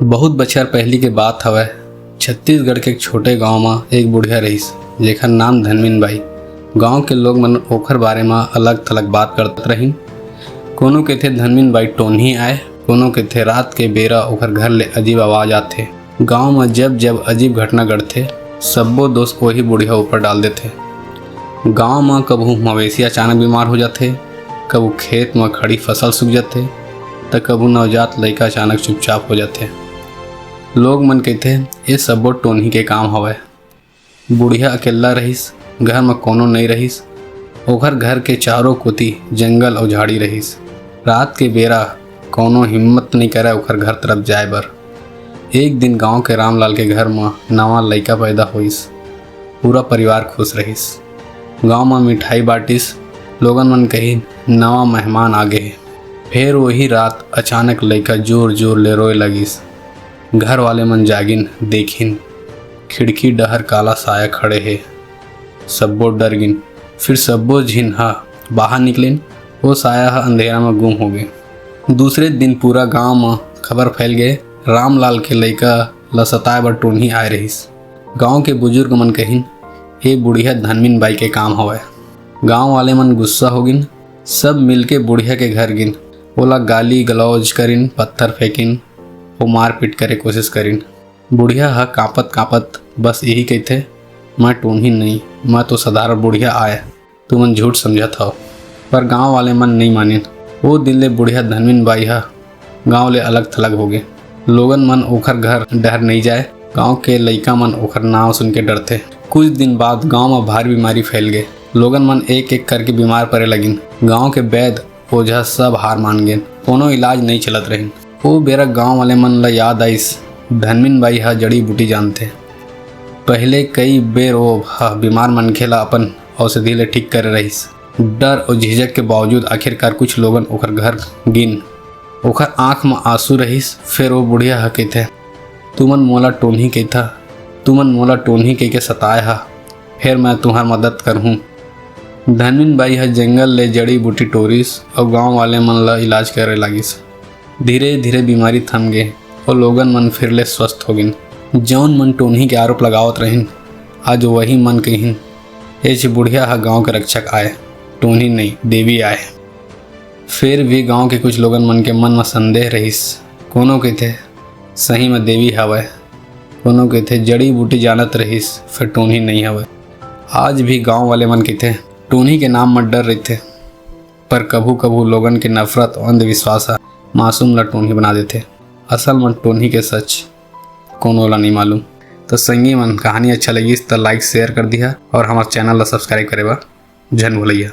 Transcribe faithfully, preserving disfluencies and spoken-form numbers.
बहुत बछर पहिली के बात हवय। छत्तीसगढ़ के एक छोटे गांव म एक बुढ़िया रहिस, जेखर नाम धनमिन बाई। गांव के लोग मन ओखर बारे म अलग-थलग बात करत रहिन। कोनो कहिथे धनमिन बाई टोनही आय, कोनो कहिथे रात के बेरा ओखर घर ले अजीब आवाज आथे। गांव म जब-जब अजीब घटना घटथे, सब्बो दोष ओही बुढ़िया ऊपर डाल देथे। गांव म कभू मवेशी अचानक बीमार हो जाथे, कभू खेत म खड़ी फसल सूख जाथे, त कभू नवजात लइका अचानक चुपचाप हो जाथे। लोग मन कहिथे, "ए सब्बो टोनही के काम हवय।" बुढ़िया अकेल्ला रहिस, घर म कोनो नइ रहिस। ओखर घर के चारों कोती जंगल अउ झाड़ी रहिस। रात के बेरा कोनो हिम्मत नइ करय ओखर घर तरफ जाय बर। एक दिन गांव के रामलाल के घर म नवा लइका पैदा होइस। पूरा परिवार खुश रहिस। गांव म मिठाई बांटिस। लोगन मन कहिन, "नवा मेहमान आ गे हे।" फेर वही रात अचानक लइका जोर-जोर ले रोए लगिस। घर वाले मन जागिन, देखिन, खिड़की डहर काला साया खड़े हे। सब्बो डर गिन। फिर सब्बो झिन ह बाहर निकलिन। वो साया ह अंधेरा म गुम हो गे। दूसरे दिन पूरा गांव म खबर फैल गे, "रामलाल के लइका ल सताए बर टोनही आए रहिस।" गांव के बुजुर्ग मन कहिन, "ए बुढ़िया धनमिन बाई के काम हवय।" गांव वाले मन गुस्सा हो गिन। सब मिलके बुढ़िया के घर गिन, ओला गाली गलौज करिन, पत्थर फेंकिन, वो मारपीट करे कोशिश करिन। बुढ़िया ह कांपत कांपत बस यही कहिथे, "मैं टोनही नहीं, मैं तो साधारण बुढ़िया आय, तुमन झूठ समझत हव।" पर गांव वाले मन नहीं मानिन। वो दिन ले बुढ़िया धनमिन बाई ह गांव ले अलग थलग हो गे। लोगन मन ओखर घर डहर नहीं जाय। गांव के लइका मन ओखर नाव सुन के डरथे। कुछ दिन बाद गांव म भारी बीमारी फैल गे। लोगन मन एक-एक करके बीमार परे लगिन। गांव के वैद ओझा सब हार मान गेन। कोनो इलाज नइ चलत रहिन। ओ बेरा गांव वाले मन ल याद आइस, धनमिन बाई ह जड़ी बूटी जानथे। पहिले कई बेर ओ ह बीमार मनखे ल अपन औषधि ले ठीक करे रहिस। डर अउ झिझक के बावजूद आखिरकार कुछ लोगन ओखर घर गिन। ओखर आंख म आंसू रहिस। फेर ओ बुढ़िया ह कहिथे, "तुमन मोला टोनही कहिथा, तुमन मोला टोनही कहिके सताए हा, फेर मैं तुम्हार मदद करहूं।" धनमिन बाई ह जंगल ले जड़ी बूटी टोरिस अउ गांव वाले मन ल इलाज करे लागिस। धीरे-धीरे बीमारी थम गे अउ लोगन मन फिर ले स्वस्थ हो गिन। जौन मन टोनही के आरोप लगावत रहिन, आज वही मन कहिन, "ए जी बुढ़िया ह गांव के रक्षक आय, टोनही नहीं, देवी आय।" फेर भी गांव के कुछ लोगन मन के मन म संदेह रहिस। कोनो कहिथे, "सही म देवी हवय," कोनो कहिथे, "जड़ी बूटी जानत रहिस, फेर टोनही नइ हवय।" आज भी गांव वाले मन कहिथे, "टोनही के नाम म डर रहिथे," पर कभू-कभू लोगन के नफरत अउ अंधविश्वास ह मासूम ल टोनही बना देथे। असल म टोनही के सच कोनो ल नइ मालूम। तो संगी मन, कहानी अच्छा लगिस त like, share कर दिहा और हमर channel ल subscribe करे बर झन भुलैया।